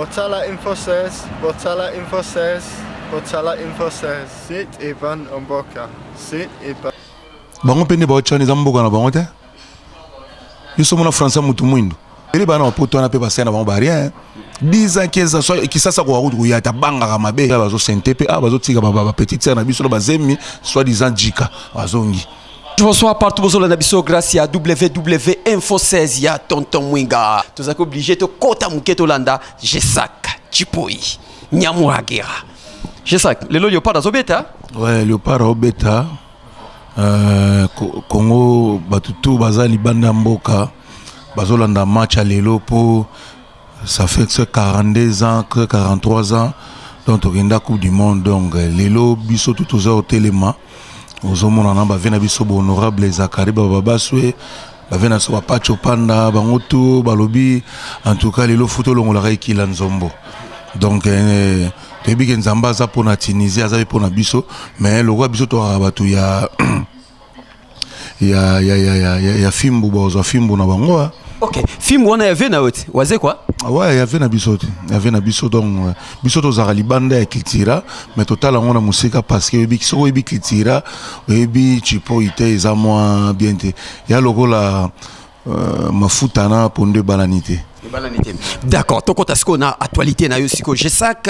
Botala Info 16, Botala Info 16, Botala Info 16. Sit Ivan Omboka. Sit Ivan. Bango mpe nde baotya wana, eza mboka na bango te. Yo so mona français motu mwindu ebele bana bapoto wana mpe basali na bango barien 10 ans 15 ans, so Kisasa koka kutu koya te, abangaka mabe. Bazosente mpe awa, bazotika bapetite sœur na biso na bazemi soit disant jika bazongi. Bonsoir partout bozolanda biso grâce ya WW Info 16 ya Tonton Mwinga. Tozalaki obligé tokota moke tolanda Gesac Tshipoyi Nyamuragera. Gesac, lelo Léopard azobeta? Ouais, Léopard aobeta. Congo, bato tu baza libanda ya mboka bazolanda match ya lelo mpo ça fait que 42 ans, que 43 ans donc tokenda Coupe du monde. Donc lelo biso tu toza kotelema, ozomona na bave na biso bahonorable Zakari Bababaswe, bave na biso bapacho panda, bango tu balobi en tout cas lelo fu tolongolaka ekila nzombo. Donc toyebi ke Nzambe aza mpona Tunisie, aza mpe mpona biso, mais lokola biso tokaka bato ya fimbu, bazwa fimbu na bango, ah. Ok, fimbu wana ya ve na yo te, waze quoi? Ouais, ya ve na biso te, ya ve na biso. Donc biso tozalaka libanda ya cultura, mais totala yango na mosika, parce que oyebi, soki oyebi cultura, oyebi Tshipoyi te, eza mwa bien te, ya lokola mafuta na pondu ebalani te. Ebalani te. D'accord, tokota sikoyo na actualité na yo sikoyo, Gesac.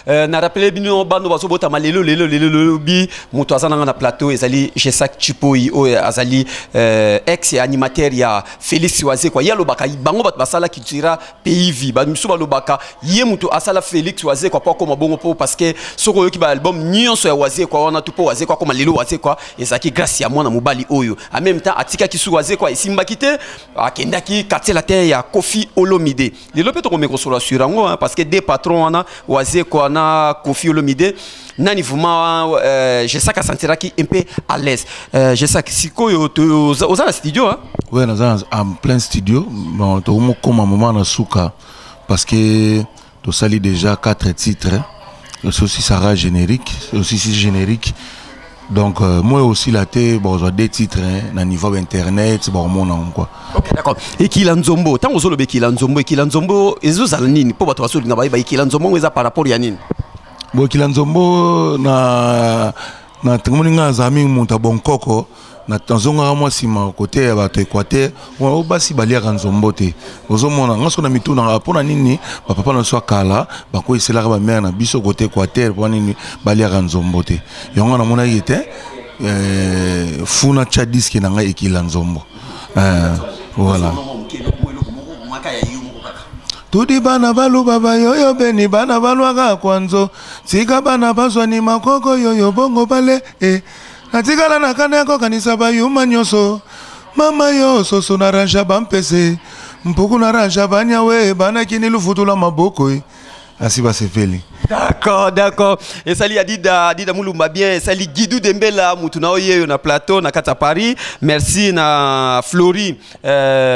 Na rappele bino bano bazobotama lelo lelo lelo lobi, moto aza nanga na plateau ezali Gesac Tshipoyi oyo azali ex animateur ya Félix Wazekwa. Ye alobaka bango bato basala Cultura Pays Vie, bamisu balobaka ye moto asala Félix Wazekwa mpo akoma bongo, mpo parce que soki oyoki baalbum nyonso ya Wazekwa wana tu, mpo Wazekwa akoma lelo Wazekwa, ezalaki grâce ya mwana mobali oyo. En même temps atikaki su Wazekwa, esimbaki te, akendaki Quartier Latin ya Koffi Olomide. Lelo mpe tokomeka kosolola sur yango, hein, parce que deux patrons wana, Wazekwa na Koffi Olomide, nani vraiment Gesac asentiraki un peu à l'aise? Gesac, sikoyo oza na studio, hein? Ouais, naza en plein studio. Bon, tokomokoma moment na suka, parce que tosali déjà quatre titres aussi, sara générique aussi, si générique. Donc moi aussi la te, bozwa deux titres, hein, na niveau internet bakomona yango quoi. Ok, d'accord. Ekila nzombo, ntango ozoloba ekila nzombo, ekila nzombo ezozala nini? Mpo bato bazolinga bayeba ekila nzombo ngo eza par rapport ya nini? Bon, ekila nzombo na moni ngai azala mingi moto ya bonkoko. Nazongaka mwa nsima kote ya bato Équateur oyo basi baliaka nzombo te. Ozomona nga soki na mitunaka mpona nini bapapa na biso ya kala bakoyeselaka bamare na biso kote Équateur, mpona nini baliaka nzombo te. Yango namonaki ete funa tia disque na ngai ekila nzombo. Voilà. Tudi bana baluba bayoyo beni bana balwaka kwanzo tika bana bazwani makoko yoyo bongo bale e natikala na kanda ya kokanisa bayuma nyonso mama yo soso na ranja bampese mpuku na ranja banyawe banakini lufutula maboko e asi basepeli. D'accord. Esali Adida, Adida Mulumba bien, esali Guidou Dembela, mutu na oye na plateau na kati ya Paris. Merci na Flori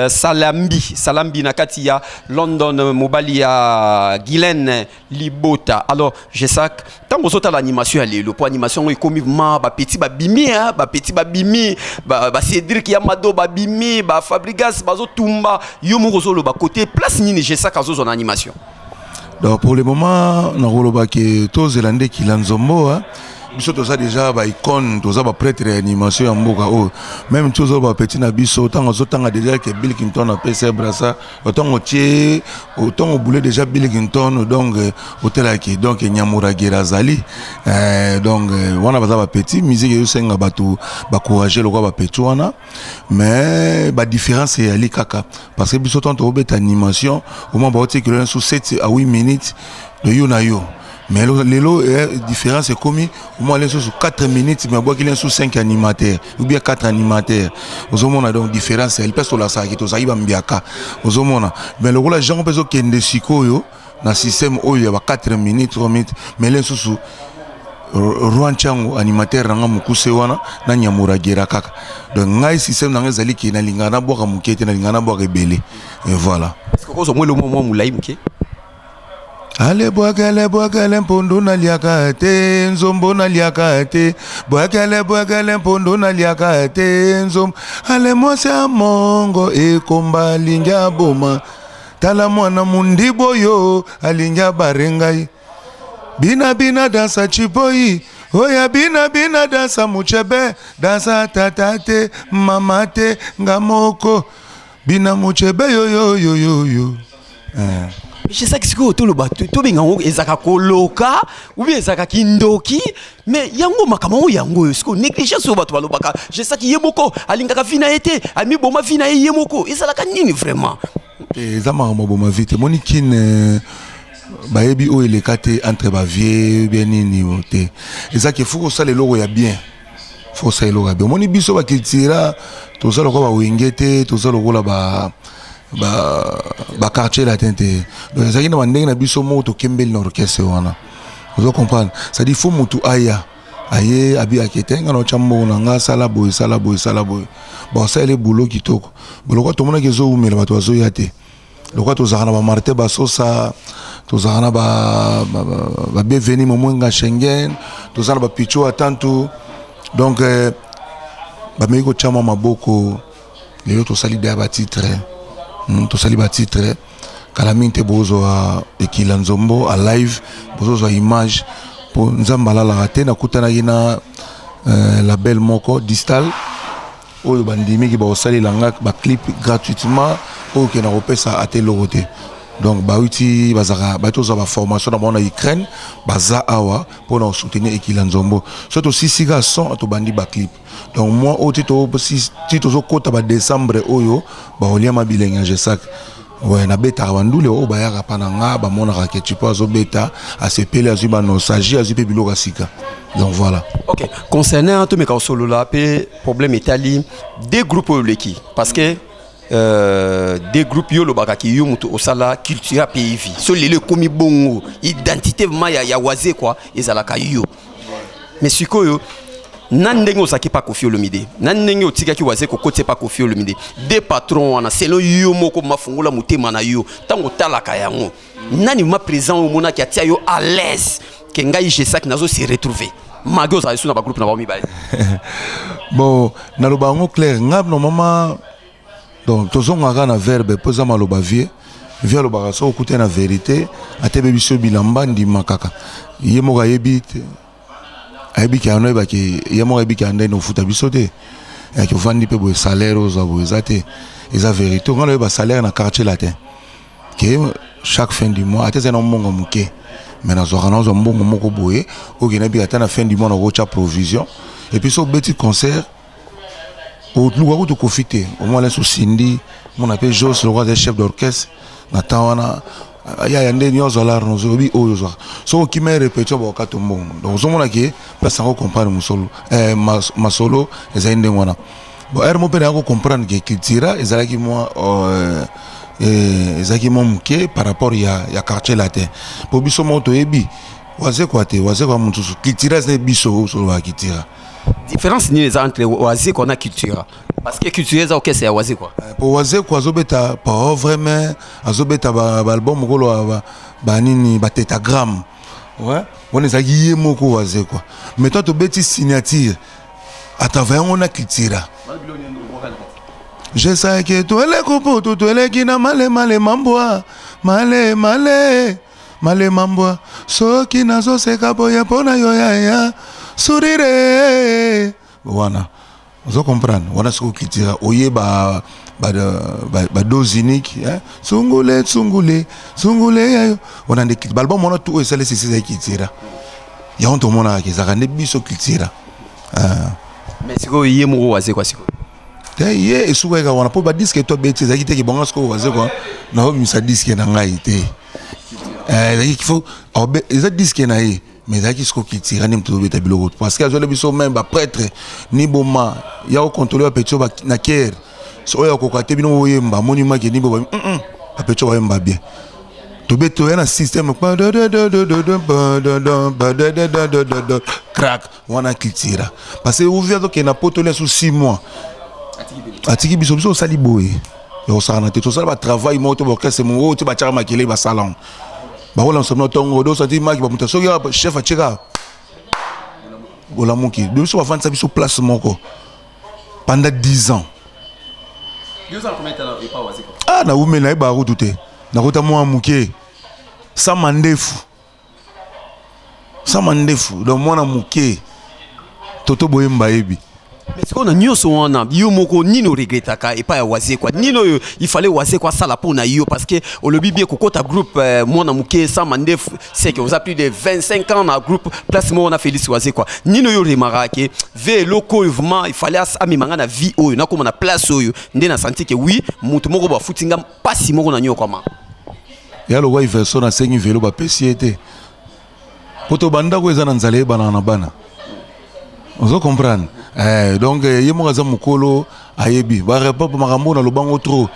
Salambi, Salambi na kati ya London, mobali ya Guylaine Libota. Alors, Gesac, tango sota l'animation ya lelo, po animation ekomi ma ba petit ba bimi, hein, ba petit ba bimi, ba Cédric Yamado ba bimi, ba Fabregas bazo tumba, yo moko zo ba côté place nini Gesac azo na animation? Donc pour le moment nakolobaki tozela nde kila nzombo, hein. Biso toza déjà baicône, toza baprêtre ya animation ya mboka oyo. Même ti ozoloba bapeti na biso, ntango ozotanga déjà ke Bill Clinton apesa brasa, ntango otie, ntango obule déjà Bill Clinton, donc otelaki, donc Nyamuragera azali. Donc wana baza bapeti, musique ezosenga bato bacourage lokola bapeti wana, mais badifférence eyali kaka parce que biso ntango tokobeta animation, au moins baotikela nyonso 7 à 8 minutes de yo na yo, mais lelo différence ekomi au moins lisusu 4 minutes, mais abwaki lisusu 5 animateurs ou bien 4 animateurs. Ozomona, donc différence eyali place tolasaki, tozalaki bambiaka. Ozomona, mais lokola genre mpe ezokende sikoyo na système oyo ya ba 4 minutes, 3 minutes, mais lisusu Roi Ntiango animateur nanga mokuse wana na Nyamuragera kaka. Donc ngai système nanga ezali ke nalingaka nabwaka moke te, nalingaka nabwaka ebele et voilà. Est-ce que kozwa mwa eloko mwa molai moke? Ale bwakele bwakele mpondu naliaka te, nzombo naliaka te, bwakele bwakele mpondu naliaka te, nzombo. Ale mwasi ya mongo ekomba lingi aboma. Tala mwana mundibo oyo alingi abare ngai. Bina bina dansa Tshipoyi, oya bina bina dansa Muchebe, dansa tata te, mama te, nga moko. Bina Muchebe yo yo yo yo yo. Eh. Jesaki sikoyo toloba tobenga yango ezalaka koloka ou bien ezalaka kindoki, mais yango makambo yango yango oyo sikoyo négligence oyo bato balobaka Jesaki ye moko alingaka vi na ye te, amiboma vi na ye ye moko, ezalaka nini vraiment? Eza makambo boma vi te, moni kin bayebi oyo eleka te entre bavie bien nini te, eza ke fo kosala eloko ya bien, fo kosala eloko ya bien. Omoni biso bacultura toza lokola bawenge te, toza lokola ba ba quartier latin te, donc ezalaki na bandenge na biso moko tokembeli na orchestre wana, ozo comprendre. C'est-à-dire faut mutu aya aye abiyaki te, nga na otya mbongo na nga, sala boye, sala boye, sala boye, baosaleli boulot kitoko. Bolokwa tomonaki ezowumela, bato bazoya te, lokwa tozalaka na bamartin basosa, tozalaka na babienveni momwenga Schengen, toza na bapicho atantu, donc bameki kotya mwa maboko. Lelo tosali deya batitre, tosali batitre kala mingi te, bozwa Ekila Nzombo a live, bozozwa image mpo Nzambe alalaka te. Nakutanaki na label moko distal oyo bandimiki bakosalela nga baclip gratuitement, oyo okenda kopesa ata eloko te. Donc bauti bazalaka bauti kozwa baformation na bango na Ukraine, baza awa mpona kosoutenir Ekila Nzombo. So tosisi kaka son, tobandi baclip. Donc moi oyo ti tozokɔta badécembre oyo baoliama bilenge ya Jesak. Ouais, nabetaka bandule oyo bayaka mpa na nga, bamonaka ke Tipo azobeta, asepeli, azwi banostalgie, azwi mpe biloko ya sika. Donc voilà. Ok, concernant tomeka kosolola mpe problème etali deux groupes oyo oleki, parce que deux groupes yo olobaka ki yo moto osala culture ya pays vie, so lelo ekomi bongo identité vraiment ya waze quoi ezalaka yo. Mais sikoyo na ndenge ozalaki pa Koffi Olomide, na ndenge otikaki waze kokotisa pa Koffi Olomide, deux patrons wana selon yo moko mafungola motema na yo ntango otalaka yango, nani ma présent oyo omonaki atia yo à l'aise ke ngai Jesaki nazo se retrouver malgré ozala lisusu na bagroupe na bango mibale? Bon, naloba yango clair, nga normalement, donc tozongaka na verbe mpo eza maloba vie vie alobaka, soki okutani na vérité atebe biso bilamba, ndima kaka ye moko ayebi te, ayebi ke ano oyebaki ye moko ayebi ke andeni ofuta biso te, yaki ovandi mpe boye, salaire ozwa boye eza te, eza vérité. Nga nayoba salaire na Quartier Latin ke chaque fin du mois, ata eza na mbongo moke, mais nazwaka, nazwa mbongo moko boye oyo nayebi ata na fin du mois nakotya provision. Et puis so obeti concert, oluka kutu Kofi te, omwana so osindi mona mpe Jos lokwa aza chef d'orchestre na temps wana, yaya nde nyonso alar nozo obi oyo ozwaka soki okima répétition bakokata mbongo. Donc ozomona ke place yango comprendre mosolo masolo ezali ndenge wana. Bon, heure mo mpe naya kocomprendre ke cultura ezalaki mwa ezalaki mwa moke par rapport ya Quartier Latin, mpo biso moko toyebi Wazekwa te, Wazekwa mosusu, cultura eza biso oyo solobaka cultura. Différence nini eza entre Wazekwa na cultura? Parce que cultura eza orchestre ya Wazekwa. Po Wazekwa azobeta pauvre, mais azobeta baalbum mokolo banini, batétagramme, ouais, wana ezalaki ye moko Wazekwa. Mais toi tobeti signature atravaille yango na cultura. Jesaki tweleko putu tweleki na malemale mambwa male male malema mbwa, soki nazoseka boye mpo na yo yaya sourire wana, ozo comprendre wana. Soki okitira oye badose unique, sungule sungule sungule yayo wana nde balbum wana tu oyo esali sisi ezali kitira yango, tomonaka ezalaka nde biso cultura. Mais sikoyo ye moko Wazekwa sikoyo? Te, ye esukaki kaka wana, mpo badisque to abeti ezalaki te kebonga. Sikoyo Wazekwa naobimisa disque na ngai te, ezalaki faut eza disque na ye, mais ezalaki siko cultura nde moto tobeta biloko, parce que azwela biso même baprêtre ni boma ya kocontrôle bapetits oyo na kere so oyo akoka te, bino boyemba, amoni maki ni bo bapetits oyo bayemba bien, tobeti toya na système crack wana cultura, parce que ovi azokende na poto lia so 6 mois, atiki biso, biso osali boye ya kosakana te, tosala batravail moko to baorchestre moko oyo te batiaka makele, basala yango, bakolamisa bino ntongo dosati maki bamoto, soki chef atieka bolamuki biso, bafandisa biso place moko pendant 10 ans. Ah, naumeli, nayebaka kutu te. Nakota mwa moke sama ndefu, sama ndefu, donc mwana moke toto boyemba yebi. Mais sikoyo na nyonso wana, yo moko nini oregretaka epai ya Wazekwa? Nini oyo il fallait Wazekwa asala mpo na yo? Parce que olobi bien kokota groupe mwana moke sama ndefu, c'est que oza plus de 25 ans na groupe place moko na Félix Wazekwa. Nini oyo oremarkaka ke ve eloko oyo vraiment il fallait amema nga na vie oyo, nakóma na place oyo nde na senti ke oui, moto moko bafuti nga mpasi moko na nyokwama? Ya lokwa Iverson asengi velo, bapesi ye te, po to bandako eza na nzala, eyebanaka na bana, ozo comprendre? Donc ye moko aza mokolo, ayebi barepa makambo. Nalobango trop,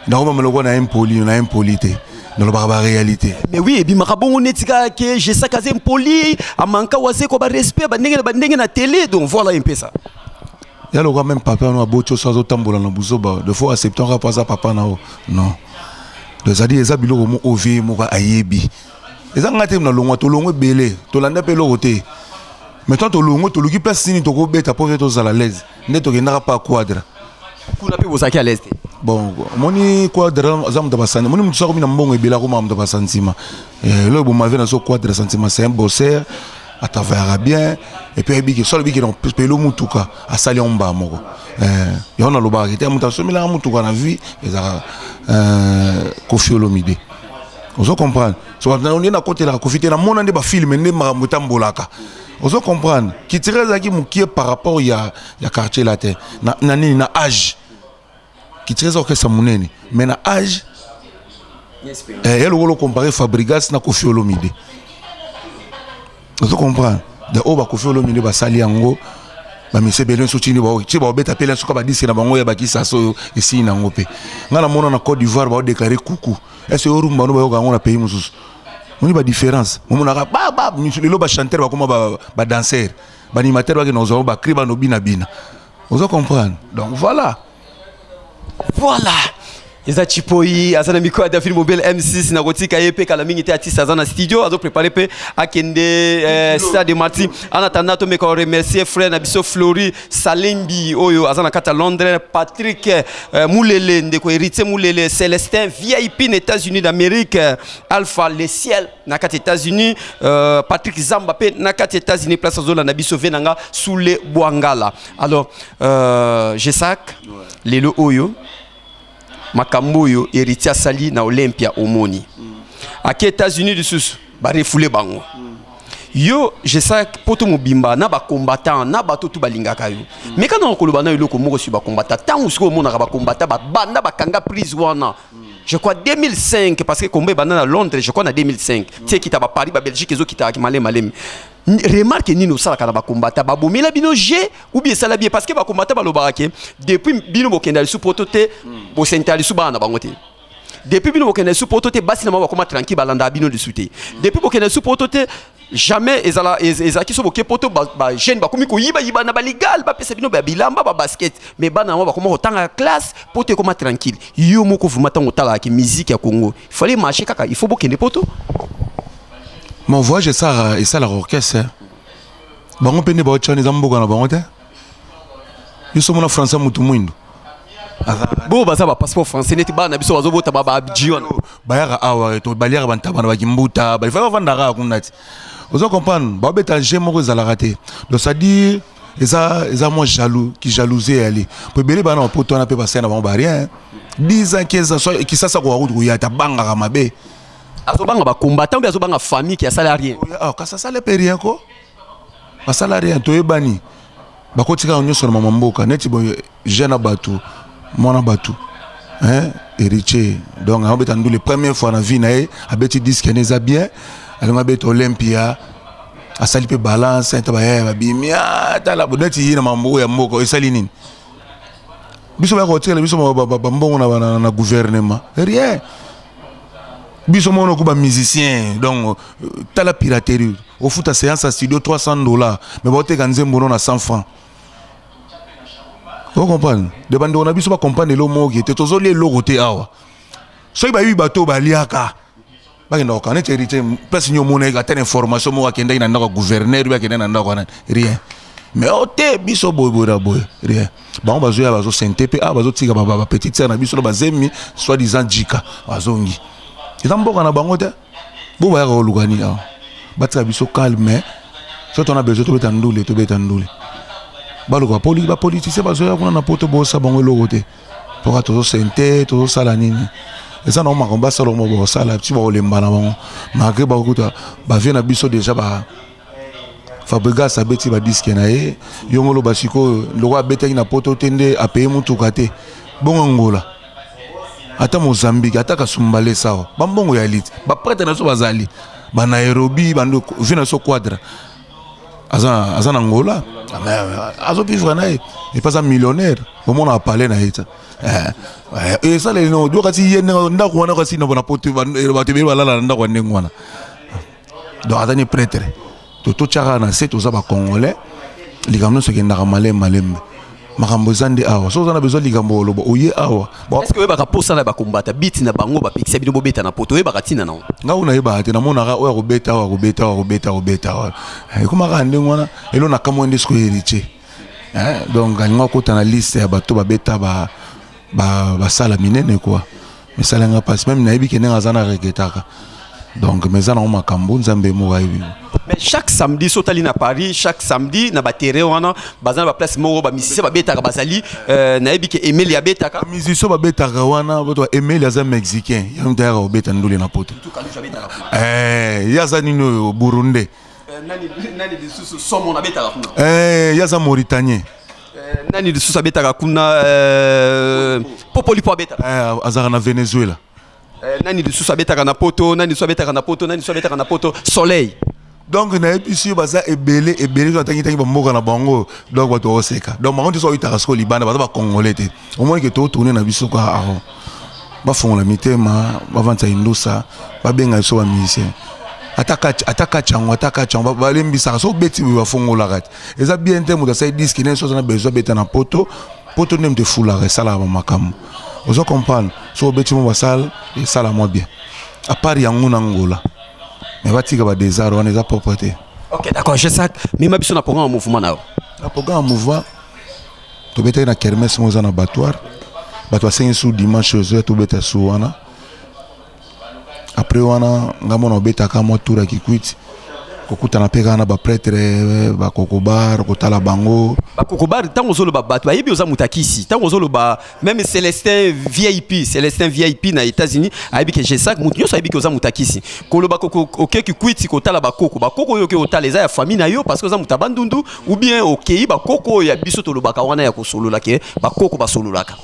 nakomama lokola na impoli, na impoli te, nalobaka baréalité. Mais oui, ebimaka bongo neti kaka ke Gesac aza impoli, amanka Wazekwa barespect bandenge na bandenge na télé. Donc voilà un peu ça. Ya lokwa même papa no aboti oso azotambola na buzoba, de fois acceptant kaka po aza papa na o non. Donc c'est-à-dire eza biloko mo ovie moko ayebi, eza nga te na longwa. Tolongwa ebele, tolanda mpe eloko te. Maintenant tolongwe, toluki place nini tokobeta mpo tozala l'aise, nde tokendaka pa Quadra. Kuna mpe bozalaki à l'aise te? Bon, omoni Quadra aza moto ya basani, omoni moto akomi na mbongo ebele, akoma moto ya basantima. Eloko eboma ve nazo Quadra sentiment, c'est un bosseur, atravaillera bien et puis ayebiki so alobiki na pelo mutuka, asali yango mbaa moko. Yango nalobaka te, moto asomelaka mutuka na vie ezalaka Koffi Olomide, ozo comprendre? So nde nakotelaka Koffi te, namona nde bafilme nde makambo etambolaka, ozo comprendre? Kitira ezalaki mokie par rapport ya Quartier Latin na nini, na âge. Kitira eza orchestre monene, mais na âge ya lokolo compare Fabregas na Koffi Olomide, ozo comprendre? De oyo baKoffi Olomide basali yango, bamisi ebele nyonso tini ti baobeta pele soka badisque na bango ya bakisasa oyo esili nango. Mpe ngai namona na Côte d'Ivoire baodéclare kuku ese oyo rumba no, bayoka yango na pays mosusu. Moni badifférence, omonaka lelo bachanteur bakoma badanseur, baanimateur, bakende kozwa bacri bano bina bina, ozo comprendre? Donc voilà. Voilà, eza Tshipoyi, aza na micro ya David Mobile M6. Nakotika ye mpe kala mingi te. Artiste aza na studio, azoprépare mpe akende stade Martyrs. En attendant, tomeka remercier frère na biso Flori Salembi oyo aza na kati ya Londres, Patrick Mulele, ndeko Héritier Mulele, Célestin VIP na États-Unis d'Amérique, Alpha Le Ciel na kati États-Unis, Patrick Zamba mpe na kati États-Unis, place azolanda biso, ve nanga Sule Bwangala. Alors Gesac, ouais. Lelo oyo makambo oyo Héritier asali na Olympia, omoni ake États-Unis lisusu, barefule bango. Yo Gesac, poto mobimba na bacombattant na bato tu balingaka yo, mais kana na koloba na eloko moko sur bacombattant. Ntango sikoyo omonaka bacombattant babanda bakanga prise wana, je crois 2005, parce que kombo ebanda na Londres, je crois na 2005, ti ekita baParis, baBelgique, ezokitaka malemi malemi. Remarque nini osalaka na bacombattant? Babomela bino g ou bien esala bien? Parce que bacombattant balobaka ke depuis bino bokenda lisu poto te, bosenta lisu bana na bango te. Depuis bino bokende lisu poto te, basi na bango bakoma tranquille, balandaka bino lisu te. Depuis bokende lisu poto te, jamais ezala ezalaki so boke poto, bajeune bakomi koyibayiba na baligal, bapesa bino babilamba, babasket, mais bana yango bakoma kotanga classe, poto ekoma tranquille. Yo moko vuma, ntango otalaka musique ya Congo, il fallait marcher kaka, il faut bokende poto? Mon voyage esalaka, esalaka orchestre bango mpe nde baotya wana, eza mboka na bango te. Yo so mona français, mutu mwindu. Bo baza bapasseport français neti bana na biso bazobota baji wana. Bayaka awa to baliaka bantaba na bakimbuta, balifa bavandaka kuna ti, oza comprendre? Baobeta jeu moko ezalaka te. Donc c'est-à-dire eza mwa jaloux ki jalousie eyali po ebele bana bapoto wana mpe basali na bango barien 10 ans 15 ans. So Kisasa koka kutu koya te, abangaka mabe. Azobanga bacombattant mpe azobanga famille ki asala rien. Ah, kasi asala mpe rien ko, asala rien. Toyebani, bakotikaka nyonso na mama mboka neti boye, jeune bato, mwana bato, hein, Héritier. Donc abeta ndule première fois na vie na ye, abeti disque ne eza bien, alingi abeta Olympia, asali mpe balance ta bayaya babimi. Tala neti ye na mambo oyo ya mboka esali nini? Biso baya kotikela biso bambongo na gouvernement, rien. Biso moko noku bamusicien. Donc tala piraterie, ofuta séance ya studio 300 $, mais baoteka nzembo no na 100 francs, ocomprendre? De bandeko na biso bacomprendre elo moko te, tozolia eloko te awa. Soki bayebi bato oyo baliaka, bakenda kokanga neti Héritier. Place nini omona ata na information moko akendaki na ndako ya gouverneur, oyo akendaki na ndako wana? Rien. Mais o te, biso boye boye na boye, rien. Bango bazoya, bazosente mpe awa, bazotika bapetite sœur na biso na bazemi, soi disant jika bazongi. Eza mboka na bango te. Bo bayaka koluka nini awa? Batika biso calme. Soki tona besoin tobeta ndule, tobeta ndule. Baluka poli ba politicien bazoya kuna na poto bosa bango eloko te. Poka tozo sente, tozo sala nini. Eza na makambo basala mo bosala ti bakolemba na bango. Malgré bakokuta ba vie na biso déjà ba Fabregas abeti ba disque na ye. Yongo loba sikoyo loko abetaki na poto te nde apeye mutuka te. Bongo Angola. Ata Mozambique, ata Kasumbalesa awa. Ba mbongo ya elite. Ba prêtre na biso bazali. Ba Nairobi, ba ndo vie na biso quadra. Aza aza na Angola. Azo vivre na ye. Et pas un millionnaire. Omona apale na ye ta. Eh, esaleli no kasi ye ndako wana kasi na poto bato ebele balala na ndako ya ndenge wana. Donc aza ni prêtre. To totyaka na se toza ba congolais. Likambo nyonso ekendaka malembe malembe. Makambo eza nde awa. Soki oza na besoin likambo oloba oye awa. Bon. Est-ce que oyebaka posa na bakombata biti na bango bapekisa bino bobeta na poto oyebaka ntina na nga oyo nayebaka te namonaka oyo akobeta awa akobeta awa akobeta akobeta awa ekomaka ndenge wana elo na kamwa nde sikoyo héritier. Donc alinga akota na liste ya bato babeta ba basala minene quoi. Mesala nga passe même nayebi ke ndenge aza na regretaka. Donc mais eza nango makambo nzambe moko ayebi. Mais chaque samedi sotali na Paris, chaque samedi na ba terrain wana baza na ba place moko ba musicien babetaka bazali nayebi ke Emile abetaka. Musicien babetaka wana bato Emile aza mexicain, ya mutu ayaka kobeta ndule na poto. Eh, ya za nini oyo Burundais. Nani nani lisusu somo na betaka kuna. Eh, ya za Mauritanien. Nani lisusu abetaka kuna Popolipo abetaka. Eh, azaka na Venezuela. Nani lisusu abetaka na poto, nani lisusu abetaka na poto, nani lisusu abetaka na poto, Soleil. Donc nayebisi yo baza ebele ebele so atangi tangi bamboka na bango donc bato bakoseka. Donc bango nyonso bayitaka sikoyo libanda baza ba congolais te. Omoni ke totourne na biso kaka awa. Bafongola mitema, bavandisa indusa, babenga biso ba musicien. Ata kati, ata kati yango, ata kati yango, balembisaka so obeti boye bafongolaka te. Eza bien te moto asali disque nde so aza na besoin abeta na poto, poto nde moto efulaka esalaka ba makambo. Ozo comprendre? So obeti mo basale esala mwa bien. À part yango na Angola. Mais batika ba désart wana eza propre te. Ok, d'accord, je sais. Mais ma biso na programme mouvement na. Na programme mouvement tobetaki na kermesse mo eza na abattoir. Bato basengi su dimanche oyo tobeta su wana. Après wana nga mona obetaka mwa tour ya Kikwit. Kokutana pe kaka na ba prêtre, ba kokobar, kotala bango. Ba kokobar tango ozoloba bato bayebi oza moto ya kisi. Tango ozoloba même Célestin VIP, Célestin VIP na États-Unis ayebi ke Gesac moto nyonso ayebi ke oza moto ya kisi. Koloba koko oke Kikwit kotala ba koko, ba koko oyo oke kotala eza ya famille na yo parce que oza moto ya Bandundu ou bien okei ba koko oyo ya biso tolobaka wana ya kosolola ke ba koko basololaka.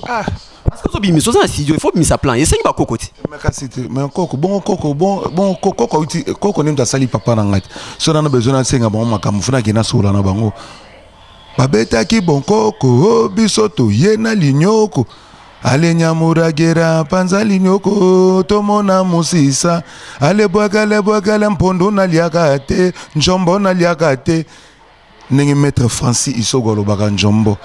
Ah. Parce que ozobimisa oza na studio, il faut bimisa plan, esengi ba koko te. Mais kasi te, mais koko, bongo koko, bon, bon koko, koko auti, koko nde moto asali papa na ngai te. So nana besoin nasenga bango makambo, funa akende nasolola na bango. Babetaki bon koko, oh, biso toye na linyoko. Ale nyamuragera panza linyoko tomona musisa. Ale bwaka, ale bwaka, ale mpondu naliaka te, njombo naliaka te. Ndenge maître Francis Isogo alobaka njombo.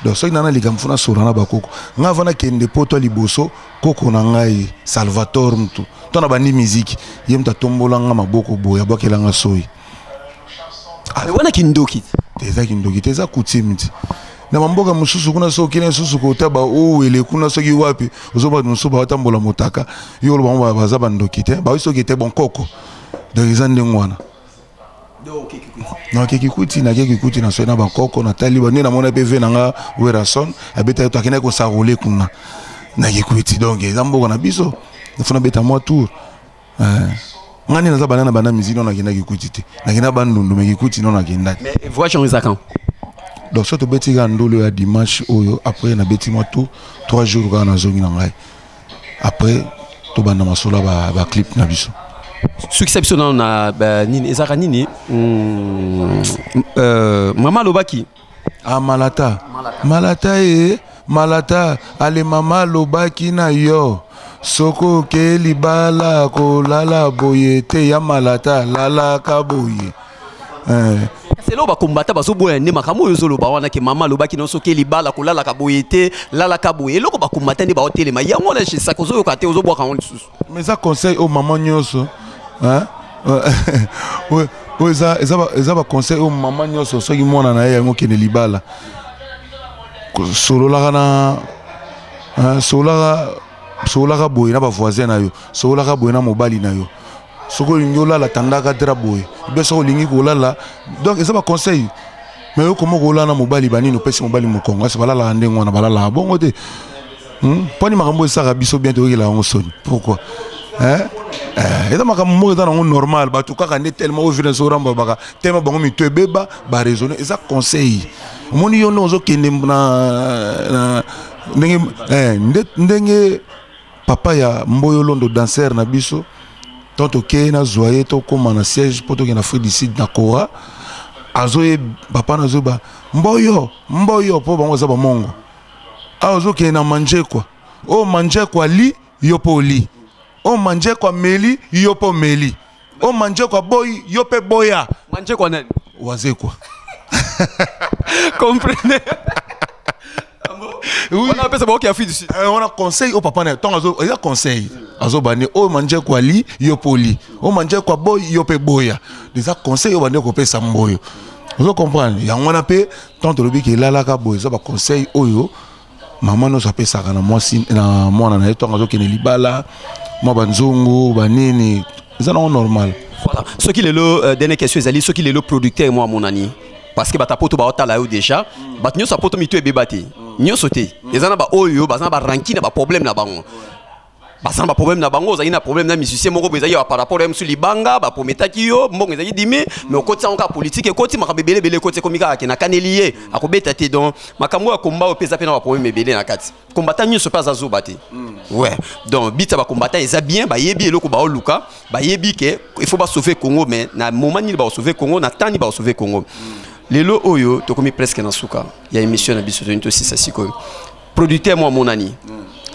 Donc soki nana likambo funa solola na bakoko. Nga vana kende poto liboso koko na ngai Salvatore mutu. To na bandi musique, ye mutu atombola nga maboko boye abwakela nga soyi. Ah, wana kindoki. Eza kindoki te, eza coutume te. Na bamboka mosusu kuna soki okende lisusu kota ba owele kuna soki wapi, ozoba mosusu batambola motaka, yo oloba bango baza bandoki te, baoyi soki te bon koko. Donc eza ndenge wana. Na kiki kuti, na kiki kuti na soyi na bakoko, na tali ba nde namona pe ve na nga Werrason, abetaki to akendaki kosarole kuna. Na kikuti, donc eza mboka na biso. Faut nabeta mwa tour. Nga nde naza bana na bana musique, non nakendaki kuti te. Nakenda Bandundu, mais kikuti non nakendaki. Mais voyage yango eza quand? Donc soki tobeti kaka ndolo ya dimanche oyo, après nabeti mwa tour, 3 jours kaka nazongi na ngai. Après tobanda masolo ya ba clip na biso. Sukisa biso nano na ba nini, ezalaka nini? Mama alobaki. Ah, Malata. Malata e, Malata, ale mama alobaki na yo. Soko oke libala kolala boye te ya Malata lalaka boye. Kasi eloko bakombata bazoboya nde makambo oyo ozoloba wana ke mama alobaki na yo soki libala kolalaka boye te, lalaka boye. Eloko bakombata nde baotelema yango wana Gesac ozoyoka te, ozobwaka yango lisusu. Mais eza conseil oyo mama nyonso, hein? Oyo, oyo eza, eza ba, eza ba conseil oyo mama nyonso soki mwana na ye yango okende libala. Sololaka na, hein, sololaka Sololaka boye na bavoisin na yo, sololaka boye na mobali na yo. Soki olingi olala, tandaka drap boye, be soki olingi kolala. Donc eza baconseil. Mais yo koma kolala na mobali banini, opesi mobali mokongo, asi balalaka ndenge wana, balalaka bongo te. Mponi makambo esaka biso bien, toyokela yango soni. Pourquoi? Eza makambo moko eza nango normal. Bato kaka nde tellement oyo vina soramba baka tellement bango mito ebeba baraisonne. Eza conseil. Omoni yo nde ozokende na ndenge ndenge papa ya Mboyo Londo, danser na biso, tant tokei nazwa ye, tokóma na siège mpo tokende na Afrique du Sud na Kora, azoye papa nazoyeba Mboyo, Mboyo, mpo bango baza bamongo. Awa ozokende na manjekwa oyo, manjekwa li yo mpo oli oyo, manjekwa meli yo mpo meli oyo, manjekwa boyi yo mpe boya. Manjekwa nani? Wazekwa. Comprenez. Wana apesa baoki Afrique du Sud. Wana conseil oyo papa na ntango azo eza conseil azobande oyo, manjekwa ali yo mpo oli oyo, manjekwa boyi yo mpe boya. Eza conseil oyo bande kopesa Mboyo, ozo comprendre yango wana. Mpe ntango tolobi ke elalaka boye, eza baconseil oyo mama nyonso apesaka na mwasi, na mwana na ye, ntango azokende libala, mwa banzungu banini, eza nango normal. Voilà. Soki lelo, dernière question ezali, soki lelo producteur mo amonani, parce que bato poto baotala yo déjà, bato nyonso apoto mito ebeba te, nyonso te, eza na baoyo baza na baranki na baproblème na bango, baza na baproblème na bango. Ozalaki na problème na musicien moko boye, ezalaki par rapport ya mosu libanga, baprometaki yo mbongo ezalaki dime, mais okoti yango kaka politique, ekoti makambo ebele ebele, ekoti, ekomi kaka ke nakaneli ye akobeta te. Donc makambo oyo ya komba oyo mpe eza mpe na baproblème ebele na kati. Combattant nyonso mpe aza zoba te. Ouais, donc bita bacombattant eza bien, bayebi eloko baoluka, bayebi ke il faut basauver Congo, mais na moment nini bakosauver Congo, na temps nini bakosauver Congo. Lelo oyo tokomi presque na suka ya émission na biso, toyini tosisa sikoyo. Producteur mo amonani,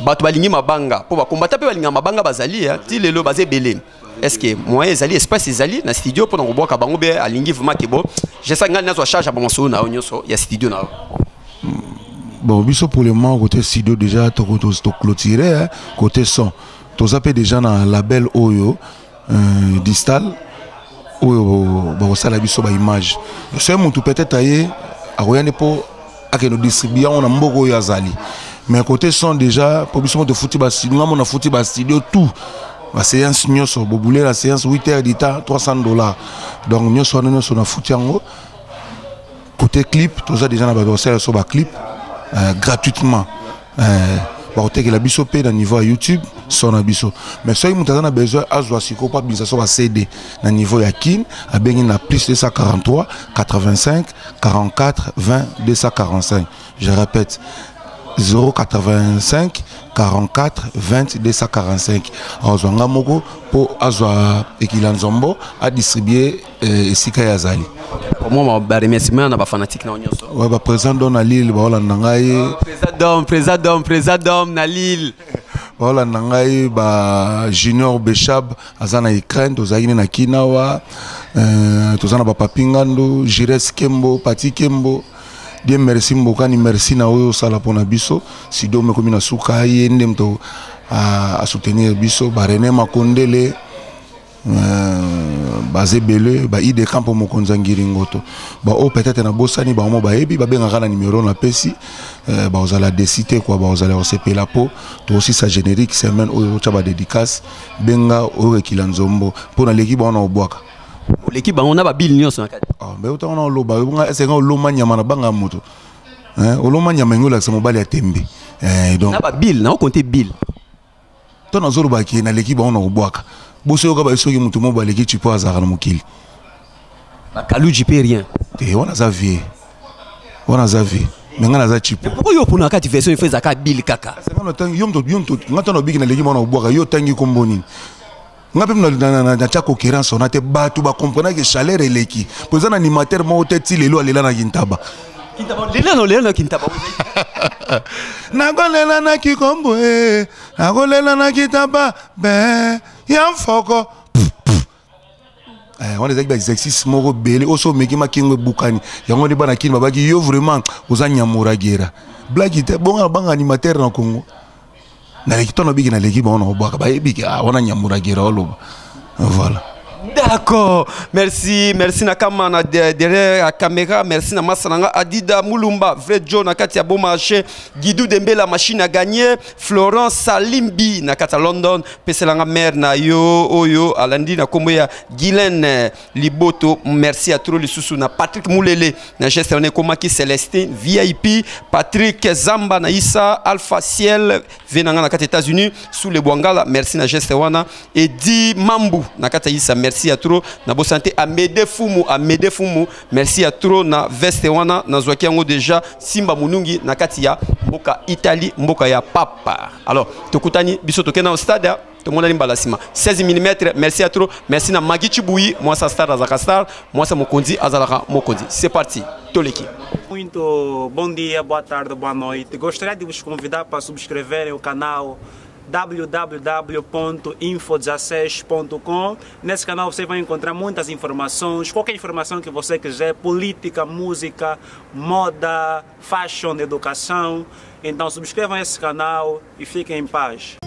bato balingi mabanga mpo bakombata mpe balinga mabanga, bazali ti lelo baza ebele. Est ce que moyen ezali, espace ezali na studio mpona kobwaka bango? Be alingi vraiment ke bo jesa ngai nazwa charge ya bamasolo na yo nyonso ya studio na yo. Bon, biso pour le moment, côté studio déjà toclôturé, hein, côté son toza mpe déjà na label oyo distal oyo bakosala biso baimage. Soki motu peut-être aye, akoya nde mpo akende distribue yango na mboka oyo azali. Mais côté son déjà, mpo biso mo tofuti bastudio, nga mo nafuti bastudio tout, baséance nyonso bobule la séance 8 heures du temps, 300 $. Donc nyonso wana nyonso nafuti yango. Côté clip, toza déjà na bato basala biso baclip gratuitement, bakotekela biso mpe na niveau ya YouTube son na biso. Mais soki moto aza na besoin azwa sikoyo mpo abimisa so ba CD na niveau ya Kin, abengi na plus 243 85 44 20 245. Je répète, 085 44 20 245. Azwa nga moko mpo azwa ekila nzombo adistribue esika ye azali. Mwa baremerciement na bafanatique na yo nyonso. Ouais, baprésident Dom na Lille baolanda ngai. Président Dom, président Dom, président Dom na Lille. Baolanda ngai, ba Junior Beshab aza na Ukraine, tozalaki ne na Kinawa, toza na bapapi Ngando, Gires Kembo, Pati Kembo. Bien, merci Mbokani, merci na oyo osala mpona biso. Sido mekomi na suka, ye nde moto asoutenir biso, barene Makondele, baza ebele, baide campo, mokonzi ya Ngiringoto. Baoyo peut-être nabosani, bango bayebi, babengaka na numero napesi, bakozala desi te kua, bakozala kosepela mpo tokosisa générique semaine oyo, otya badédicace. Benga oyo ekila nzombo mpo naleki bango na kobwaka. Oleki bango na babile nyonso na kati. Ah, mais otanga na oloba nga esenga oloma nyama na banga ya moto. Hein, oloma nyama yango olakisa mobali ya tembe. Eh, donc na babile na okonte bile. To nazolobaki naleki bango na kobwaka. Boso yoka baye, soki moto moko baleki tipo azalaka na mokili. Bakaluji mpe rien. Te, wana aza vie, wana aza vie, me ngai naza chipo. Pourquoi yo opona kati version ifo ezalaka bile kaka? Yo moto, yo moto, nga ntango obiki naleki bango na kobwaka, yo otangi kombo nini? Nga mpe natya concurrence wana te. Bato bacomprenaki chaleur eleki po eza na animateur moko te ti lelo alela na Kintaba. Lela na olela na Kintaba. Nakolela na kikombo e, nakolela na kitaba be ya mfoko. Wana ezalaki baexercice moko ebele oyo so omeki makingo ebukani. Yango nde bana Kini babaki yo vraiment oza nyamuragera blaki te. Bonga na banga animateur na Congo naleki to nabiki, naleki bango na kobwaka, bayebi ke ah, wana nyamuragera oloba. Voilà. D'accord. Merci, merci na kama na derrière la caméra, merci na masa nanga Adida Mulumba, vrai Joe na kati ya bon marché, Guidou Dembela machine à gagner, Florent Salimbi na kati ya London, peselanga mère na yo oyo alandi na kombo ya Guylaine Liboto, merci à trop lisusu na Patrick Moulele na geste on ekomaki Celestin VIP, Patrick Zamba na Issa Alpha Ciel venanga na kati États-Unis sous le Bwangala, merci na geste wana Edi Mambu na kati ya Issa, merci à trop na bosante Amede Fumu, Amede Fumu, merci à trop na veste wana na zwaki yango déjà Simba Munungi na kati ya mboka Italie, mboka ya papa. Alors tokutani biso tokenda au stade tomonani mbala nsima 16 mm. Merci à trop, merci na Magi Chibuyi, mwasa star azalaka star, mwasa mokonzi azalaka mokonzi. C'est parti, toleki. Muito bom dia, boa tarde, boa noite. Gostaria de vos convidar para subscreverem o canal www.info16.com. Nesse canal você vai encontrar muitas informações, qualquer informação que você quiser, política, música, moda, fashion, educação. Então subscrevam esse canal e fiquem em paz.